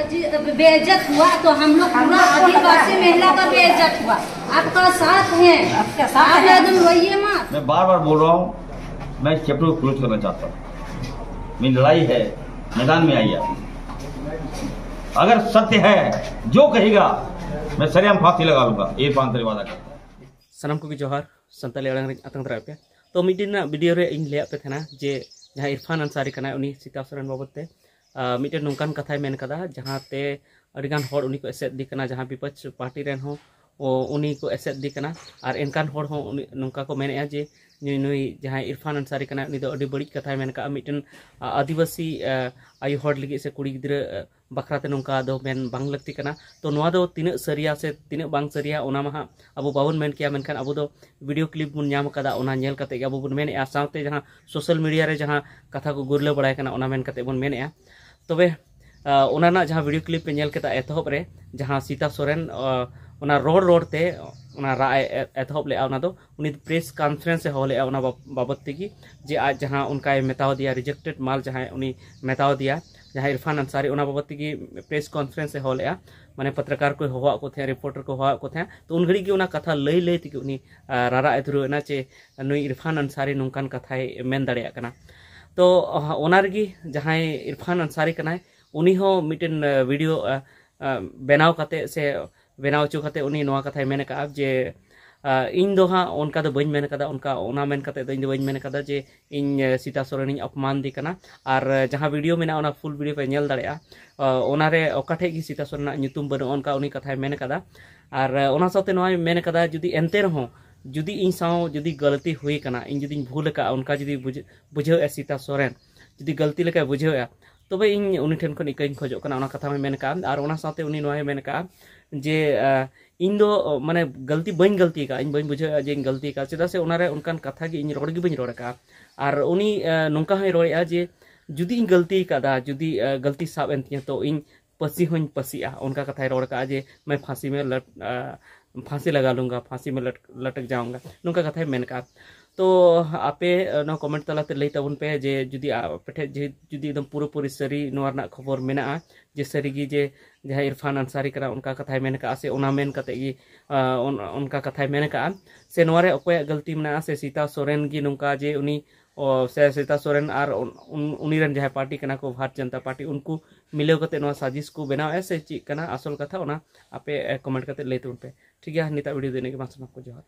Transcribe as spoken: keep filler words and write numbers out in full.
जी, बेइज्जत हुआ तो हम लोग पूरा आदिवासी महिला का बेइज्जत हुआ। आपका साथ है, आपका साथ आप है। एकदम रोइए मत। मैं बार बार बोल रहा हूँ, मैं इस चैप्टर को क्लोज करना चाहता हूँ। मेरी लड़ाई है, मैदान में आइए। अगर सत्य है, जो कहेगा, मैं सरेआम फांसी लगा लूंगा, ये पांच वादा करता हूँ। ᱥᱟᱱᱟᱢ ᱠᱚᱜᱮ ᱡᱚᱦᱟᱨ, ᱥᱟᱱᱛᱟᱲᱤ ᱟᱲᱟᱝ ᱨᱮᱧ ᱟᱛᱟᱝ ᱫᱟᱨᱟᱢ ᱯᱮᱭᱟ᱾ ᱛᱚ, ᱢᱤᱫ ᱫᱤᱱ ᱨᱮᱱᱟᱜ ᱵᱷᱤᱰᱤᱭᱳ ᱨᱮ ᱤᱧ ᱞᱟᱹᱭᱟᱫ ᱯᱮ ᱛᱟᱦᱮᱱᱟ ᱡᱮ ᱡᱟᱦᱟᱸ ᱤᱨᱯᱷᱟᱱ ᱟᱱᱥᱟᱨᱤ ᱠᱟᱱᱟᱭ, ᱩᱱᱤ ᱥᱤᱛᱟ ᱥᱚᱨᱮᱱ ᱵᱟᱵᱚᱫ ᱛᱮ, ᱟᱸ, ᱢᱤᱫᱴᱮᱱ ᱱᱚᱝᱠᱟᱱ ᱠᱟᱛᱷᱟᱭ ᱢᱮᱱ ᱠᱟᱫᱟ, ᱡᱟᱦᱟᱸ ᱛᱮ ᱟᱹᱰᱤᱜᱟᱱ ᱦᱚᱲ ᱩᱱᱤ ᱠᱚ ᱮᱥᱮᱫ ᱫᱤ ᱠᱟᱱᱟ, ᱡᱟᱦᱟᱸ ᱵᱤᱯᱚᱠᱥ ᱯᱟᱨᱴᱤ ᱨᱮᱱ ᱦᱚᱸ, ᱚ, ᱩᱱᱤ ᱠᱚ ᱮᱥᱮᱫ ᱫᱤ ᱠᱟᱱᱟ᱾ ᱟᱨ ᱮᱱᱠᱟᱱ ᱦᱚᱲ ᱦᱚᱸ ᱩᱱᱤ, ᱱᱚᱝᱠᱟ ᱠᱚ ᱢᱮᱱᱮᱫᱼᱟ ᱡᱮ ᱱᱩᱭ, ᱱᱩᱭ ᱡᱟᱦᱟᱸᱭ ᱤᱨᱯᱷᱟᱱ ᱟᱱᱥᱟᱨᱤ ᱠᱟᱱᱟᱭ, ᱩᱱᱤ ᱫᱚ ᱟᱹᱰᱤ ᱵᱟᱹᱲᱤᱡ ᱠᱟᱛᱷᱟᱭ ᱢᱮᱱ ᱠᱟᱜᱼᱟ᱾ ᱢᱤᱫᱴᱮᱱ, ᱟ, ᱟᱹᱫᱤᱵᱟᱹᱥᱤ, ᱟ, ᱟᱭᱳ ᱦᱚᱲ ᱞᱟᱹᱜᱤᱫ ᱥᱮ ᱠᱩᱲᱤ ᱜᱤᱫᱽᱨᱟᱹ, ᱟ, ᱵᱟᱠᱷᱨᱟ ᱛᱮ ᱱᱚᱝᱠᱟ ᱫᱚ ᱢᱮᱱ ᱵᱟᱝ ᱞᱟᱹᱠᱛᱤ ᱠᱟᱱᱟ᱾ ᱛᱚ, ᱱᱚᱣᱟ ᱫᱚ ᱛᱤᱱᱟᱹᱜ ᱥᱟᱹᱨᱤᱭᱟ ᱥᱮ ᱛᱤᱱᱟᱹᱜ ᱵᱟᱝ ᱥᱟᱹᱨᱤᱭᱟ, ᱚᱱᱟ ᱢᱟ ᱦᱟᱸᱜ ᱟᱵᱚ ᱵᱟᱵᱚᱱ ᱢᱮᱱ ᱠᱮᱭᱟ, ᱢᱮᱱᱠᱷᱟᱱ ᱟᱵᱚ ᱫᱚ ᱵᱷᱤᱰᱤᱭᱳ ᱠᱞᱤᱯ ᱵᱚᱱ ᱧᱟᱢ ᱟᱠᱟᱫᱟ, ᱚᱱᱟ ᱧᱮᱞ ᱠᱟᱛᱮ ᱜᱮ ᱟᱵᱚ ᱵᱚᱱ ᱢᱮᱱᱮᱫᱼᱟ᱾ ᱥᱟᱶᱛᱮ ᱡᱟᱦᱟᱸ ᱥᱳᱥᱟᱞ ᱢᱤᱰᱤᱭᱟ ᱨᱮ ᱡᱟᱦᱟᱸ ᱠᱟᱛᱷᱟ ᱠᱚ ᱜᱩᱨᱞᱟᱹ ᱵᱟᱲᱟᱭ ᱠᱟᱱᱟ, ᱚᱱᱟ ᱢᱮᱱ ᱠᱟᱛᱮ ᱵᱚᱱ ᱢᱮᱱᱮᱫᱼᱟ᱾ ᱛᱚᱵᱮ, ᱟ, ᱚᱱᱟ ᱨᱮᱱᱟᱜ ᱡᱟᱦᱟᱸ ᱵᱷᱤᱰᱤᱭᱳ ᱠᱞᱤᱯ ᱯᱮ ᱧᱮᱞ ᱠᱮᱫᱟ ᱮᱛᱚᱦᱚᱵ ᱨᱮ, ᱡᱟᱦᱟᱸ ᱥᱤᱛᱟ ᱥᱚᱨᱮᱱ, ᱟ, ᱚᱱᱟ ᱨᱚᱲ ᱨᱚᱲ ᱛᱮ ᱚᱱᱟ ᱨᱟᱜ ᱮ ᱮ-, ᱮᱛᱚᱦᱚᱵ ᱞᱮᱫᱼᱟ, ᱚᱱᱟ ᱫᱚ ᱩᱱᱤ ᱯᱨᱮᱥ ᱠᱚᱱᱯᱷᱟᱨᱮᱱᱥ ᱮ ᱦᱚᱦᱚ ᱞᱮᱫᱼᱟ ᱚᱱᱟ ᱵᱟ-, ᱵᱟᱵᱚᱛ ᱛᱮᱜᱮ, ᱡᱮ ᱟᱡ ᱡᱟᱦᱟᱸ ᱚᱱᱠᱟᱭ ᱢᱮᱛᱟᱣ ᱫᱮᱭᱟ, ᱨᱤᱡᱮᱠᱴᱮᱰ ᱢᱟᱞ ᱡᱟᱦᱟᱸᱭ ᱩᱱᱤ ᱢᱮᱛᱟᱣ ᱫᱮᱭᱟ, ᱡᱟᱦᱟᱸᱭ ᱤᱨᱯᱷᱟᱱ ᱟᱱᱥᱟᱨᱤ, ᱚᱱᱟ ᱵᱟᱵᱚᱛ ᱛᱮᱜᱮ ᱯᱨᱮᱥ ᱠᱚᱱᱯᱷᱟᱨᱮᱱᱥ ᱮ ᱦᱚᱦᱚ ᱞᱮᱫᱼᱟ᱾ ᱢᱟᱱᱮ, ᱯᱚᱛᱨᱚᱠᱟᱨ ᱠᱚᱭ ᱦᱚᱦᱚᱣᱟᱫ ᱠᱚ ᱛᱟᱦᱮᱸᱫ, ᱨᱤᱯᱳᱨᱴᱟᱨ ᱠᱚ ᱦᱚᱦᱚᱣᱟᱫ ᱠᱚ ᱛᱟᱦᱮᱸᱫ᱾ ᱛᱚ, ᱩᱱ ᱜᱷᱟᱹᱲᱤᱡ ᱜᱮ ᱚᱱᱟ ᱠᱟᱛᱷᱟ ᱞᱟᱹᱭ ᱞᱟᱹᱭ ᱛᱮᱜᱮ ᱩᱱᱤ, ᱟ, ᱨᱟᱨᱟᱜ ᱮ ᱫᱷᱩᱨᱟᱹᱣ ᱮᱱᱟ ᱡᱮ ᱱᱩᱭ ᱤᱨᱯᱷᱟᱱ ᱟᱱᱥᱟᱨᱤ ᱱᱚᱝᱠᱟᱱ ᱠᱟᱛᱷᱟᱭ ᱢᱮᱱ ᱫᱟᱲᱮᱭᱟᱜ ᱠᱟᱱᱟ᱾ ᱛᱚ, ᱚᱱᱟ ᱨᱮᱜᱮ ᱡᱟᱦᱟᱸᱭ ᱤᱨᱯᱷᱟᱱ ᱟᱱᱥᱟᱨᱤ ᱠᱟᱱᱟᱭ, ᱩᱱᱤ ᱦᱚᱸ ᱢᱤᱫᱴᱮᱱ, ᱟ, ᱵᱷᱤᱰᱤᱭᱳ, ᱟ, ᱟ, ᱵᱮᱱᱟᱣ ᱠᱟᱛᱮ ᱥᱮ ᱵᱮᱱᱟᱣ ᱦᱚᱪᱚ ᱠᱟᱛᱮ ᱩᱱᱤ ᱱᱚᱣᱟ ᱠᱟᱛᱷᱟᱭ ᱢᱮᱱ ᱟᱠᱟᱫᱼᱟ ᱡᱮ, ᱟ, ᱤᱧ ᱫᱚ ᱦᱟᱸᱜ ᱚᱱᱠᱟ ᱫᱚ ᱵᱟᱹᱧ ᱢᱮᱱ ᱟᱠᱟᱫᱟ, ᱚᱱᱠᱟ, ᱚᱱᱟ ᱢᱮᱱ ᱠᱟᱛᱮ ᱫᱚ ᱤᱧ ᱫᱚ ᱵᱟᱹᱧ ᱢᱮᱱ ᱟᱠᱟᱫᱟ ᱡᱮ ᱤᱧ, ᱟ, ᱥᱤᱛᱟ ᱥᱚᱨᱮᱱᱤᱧ ᱚᱯᱢᱟᱱ ᱫᱮ ᱠᱟᱱᱟ᱾ ᱟᱨ, ᱟ, ᱡᱟᱦᱟᱸ ᱵᱷᱤᱰᱤᱭᱳ ᱢᱮᱱᱟᱜᱼᱟ, ᱚᱱᱟ ᱯᱷᱩᱞ ᱵᱷᱤᱰᱤᱭᱳ ᱯᱮ ᱧᱮᱞ ᱫᱟᱲᱮᱭᱟᱜᱼᱟ᱾ ᱟ, ᱚᱱᱟᱨᱮ ᱚᱠᱟ ᱴᱷᱮᱡ ᱜᱮ ᱥᱤᱛᱟ ᱥᱚᱨᱮᱱᱟᱜ ᱧᱩᱛᱩᱢ ᱵᱟᱹᱱᱩᱜᱼᱟ, ᱚᱱᱠᱟ ᱩᱱᱤ ᱠᱟᱛᱷᱟᱭ ᱢᱮᱱ ᱟᱠᱟᱫᱟ᱾ ᱟᱨ, ᱟ, ᱚᱱᱟ ᱥᱟᱶᱛᱮ ᱱᱚᱣᱟᱭ ᱢᱮᱱ ᱟᱠᱟᱫᱟ, ᱡᱩᱫᱤ ᱮᱱᱛᱮ ᱨᱮᱦᱚᱸ ᱡᱩᱫᱤ ᱤᱧ ᱥᱟᱶ ᱡᱩᱫᱤ ᱜᱟᱹᱞᱛᱤ ᱦᱩᱭ ᱟᱠᱟᱱᱟ, ᱤᱧ ᱡᱩᱫᱤᱧ ᱵᱷᱩᱞ ᱟᱠᱟᱫᱼᱟ, ᱚᱱᱠᱟ ᱡᱩᱫᱤ ᱵᱩᱡᱷ-, ᱵᱩᱡᱷᱟᱹᱣᱮᱫᱼᱟ ᱥᱤᱛᱟ ᱥᱚᱨᱮᱱ, ᱡᱩᱫᱤ ᱜᱟᱹᱞᱛᱤ ᱞᱮᱠᱟᱭ ᱵᱩᱡᱷᱟᱹᱣᱮᱫᱼᱟ, ᱛᱚᱵᱮ ᱤᱧ ᱩᱱᱤ ᱴᱷᱮᱱ ᱠᱷᱚᱱ ᱤᱠᱟᱹᱧ ᱠᱷᱚᱡᱚᱜ ᱠᱟᱱᱟ, ᱚᱱᱟ ᱠᱟᱛᱷᱟ ᱦᱚᱸᱭ ᱢᱮᱱ ᱟᱠᱟᱫᱼᱟ᱾ ᱟᱨ ᱚᱱᱟ ᱥᱟᱶᱛᱮ ᱩᱱᱤ ᱱᱚᱣᱟᱭ ᱢᱮᱱ ᱟᱠᱟᱫᱼᱟ ᱡᱮ, ᱟ, ᱤᱧ ᱫᱚ, ᱚ, ᱢᱟᱱᱮ, ᱜᱟᱹᱞᱛᱤ ᱵᱟᱹᱧ ᱜᱟᱹᱞᱛᱤ ᱟᱠᱟᱫᱼᱟ, ᱤᱧ ᱵᱟᱹᱧ ᱵᱩᱡᱷᱟᱹᱣᱮᱫᱼᱟ ᱡᱮ ᱤᱧ ᱜᱟᱹᱞᱛᱤ ᱟᱠᱟᱫᱼᱟ, ᱪᱮᱫᱟᱜ ᱥᱮ ᱚᱱᱟᱨᱮ ᱚᱱᱠᱟᱱ ᱠᱟᱛᱷᱟ ᱜᱮ ᱤᱧ ᱨᱚᱲ ᱜᱮ ᱵᱟᱹᱧ ᱨᱚᱲ ᱟᱠᱟᱫᱼᱟ᱾ ᱟᱨ ᱩᱱᱤ, ᱟ, ᱱᱚᱝᱠᱟ ᱦᱚᱸᱭ ᱨᱚᱲᱮᱫᱼᱟ ᱡᱮ ᱡᱩᱫᱤ ᱤᱧ ᱜᱟᱹᱞᱛᱤ ᱟᱠᱟᱫᱟ, ᱡᱩᱫᱤ, ᱟ, ᱜᱟᱹᱞᱛᱤ ᱥᱟᱵ ᱮᱱ ᱛᱤᱧᱟ, ᱛᱚ ᱤᱧ ᱯᱟᱹᱥᱤ ᱦᱚᱸᱧ ᱯᱟᱹᱥᱤᱜᱼᱟ, ᱚᱱᱠᱟ ᱠᱟᱛᱷᱟᱭ ᱨᱚᱲ ᱟᱠᱟᱫᱼᱟ ᱡᱮ, "ᱢᱮ ᱯᱷᱟᱸᱥᱤ ᱢᱮ ᱞᱟᱴ-, ᱟ, ᱯᱷᱟᱸᱥᱤ ᱞᱟᱜᱟ ᱞᱩᱝᱜᱟ, ᱯᱷᱟᱸᱥᱤ ᱢᱮ ᱞᱟᱴ-, ᱞᱟᱴᱠ ᱡᱟᱣᱝᱜᱟ", ᱱᱚᱝᱠᱟ ᱠᱟᱛᱷᱟᱭ ᱢᱮᱱ ᱟᱠᱟᱫᱼᱟ᱾ ᱛᱚ ᱟᱯᱮ ᱱᱚᱣᱟ ᱠᱚᱢᱮᱱᱴ ᱛᱟᱞᱟᱛᱮ ᱞᱟᱹᱭ ᱛᱟᱵᱚᱱ ᱯᱮ ᱡᱮ ᱡᱩᱫᱤ ᱟᱯᱮ ᱴᱷᱮᱱ ᱡᱩᱫᱤ ᱮᱠᱫᱚᱢ ᱯᱩᱨᱟᱹᱯᱩᱨᱤ ᱥᱟᱹᱨᱤ ᱱᱚᱣᱟ ᱨᱮᱱᱟᱜ ᱠᱷᱚᱵᱚᱨ ᱢᱮᱱᱟᱜᱼᱟ ᱡᱮ ᱥᱟᱹᱨᱤᱜᱮ ᱡᱮ ᱡᱟᱦᱟᱸᱭ ᱤᱨᱯᱷᱟᱱ ᱟᱱᱥᱟᱨᱤ ᱠᱟᱱᱟ ᱚᱱᱠᱟ ᱠᱟᱛᱷᱟᱭ ᱢᱮᱱ ᱠᱟᱜᱼᱟ ᱥᱮ ᱚᱱᱟ ᱢᱮᱱ ᱠᱟᱛᱮ ᱜᱮ ᱚᱱᱠᱟ ᱠᱟᱛᱷᱟᱭ ᱢᱮᱱ ᱠᱟᱜᱼᱟ ᱥᱮ ᱱᱚᱣᱟ ᱨᱮ ᱚᱠᱚᱭᱟᱜ ᱜᱟᱹᱞᱛᱤ ᱢᱮᱱᱟᱜᱼᱟ ᱥᱮ ᱥᱤᱛᱟ ᱥᱚᱨᱮᱱ ᱜᱮ ᱱᱚᱝᱠᱟ ᱡᱮ ᱩᱱᱤ ᱥᱮ ᱥᱤᱛᱟ ᱥᱚᱨᱮᱱ ᱟᱨ ᱩᱱᱤ ᱨᱮᱱ ᱡᱟᱦᱟᱸᱭ ᱯᱟᱨᱴᱤ ᱠᱟᱱᱟ ᱠᱚ ᱵᱷᱟᱨᱚᱛ ᱡᱚᱱᱚᱛᱟ ᱯᱟᱨᱴᱤ ᱩᱱᱠᱩ ᱢᱤᱞᱟᱹᱣ ᱠᱟᱛᱮ ᱱᱚᱣᱟ ᱥᱟᱡᱤᱥ ᱠᱚ ᱵᱮᱱᱟᱣᱮᱫᱼᱟ ᱥᱮ ᱪᱮᱫ ᱠᱟᱱᱟ ᱟᱥᱚᱞ ᱠᱟᱛᱷᱟ ᱚᱱᱟ ᱟᱯᱮ ᱠᱚᱢᱮᱱᱴ ᱠᱟᱛᱮ ᱞᱟᱹᱭ ᱛᱟᱵᱚᱱ ᱯᱮ᱾ ᱴᱷᱤᱠ ᱜᱮᱭᱟ, ᱱᱤᱛᱟᱜ ᱵᱷᱤᱰᱤᱭᱳ ᱫᱚ ᱤᱱᱟᱹᱜ ᱜᱮ, ᱢᱟ ᱥᱟᱱᱟᱢ ᱠᱚ ᱡᱚᱦᱟᱨ᱾